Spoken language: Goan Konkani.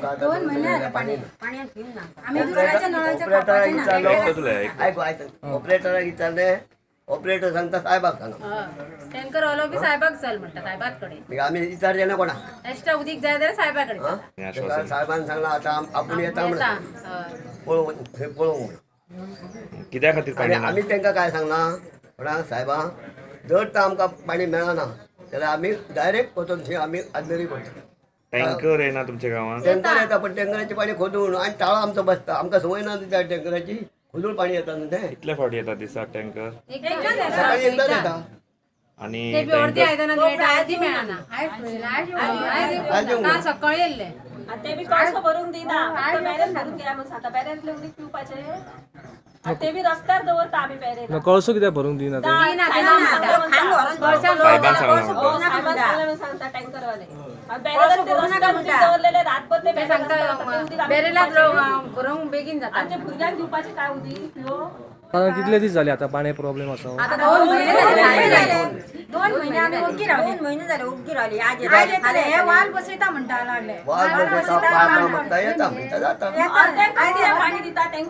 2 महिने झाले पाणी आम्ही दुसऱ्याच्या नळाच्या ऑपरेटराक विचारले, ऑपरेटर सांगता साहेबाक सांगा, टँकर वालो बी साहेबाक चल म्हणटा, साहेबात कडे आम्ही विचारचे ना कोणाक, एक्स्ट्रा उदीक जाय जाल्यार साहेबा कडेन। साहेबान सांगला आता आपूण येता म्हणून पळोवंक थंय पळोवंक म्हणून कित्या खातीर पाणी ना। आमी तांकां काय सांगलां कोणाक, साहेबा जर तर आमकां पाणी मेळना जाल्यार आमी डायरेक्ट वचून थंय आमी आदमेरी करतले। टँकर येना तुमच्या गांवांत? टँकर येता पण टँकराचें पाणी खोदून आनी ताळो आमचो बसता, आमकां संवय ना त्या टँकराची, खोदून पाणी येता न्हू तें। कितले फावटी येता दिसाक टँकर? सकाळी एकदाच येता आनी ते बी अर्दी आयदनां मेळटा, अर्दी मेळना। काल सकाळी येयल्ले ते बी कळसो भरून दिना, फक्त बॅरल भरून दिया म्हणून सांगता, बॅरलांतलें उदीक पिवपाचें ते बी रस्त्यार दवरता आमी बॅरल। कळसो कित्याक भरूंक दिना? साहेबान सांगला सांगता टँकरवाले, दवरलेले रातभर ते सांगता बॅरलाक भरूंक बेगीन जाता, आमच्या भुरग्यांक दिवपाचें काय उदीक पियो। कितले दीस झाले आता पाणी प्रॉब्लेम आसा? आता 2 महिने झाले, 2 महिने आमी ओग्गी रावले, 2 महिने झाले ओग्गी रावले। आज येतले हे वाल बसयता म्हणटा लागले, वाल बसयता म्हणटा, येता म्हणटा जाता पाणी दिता.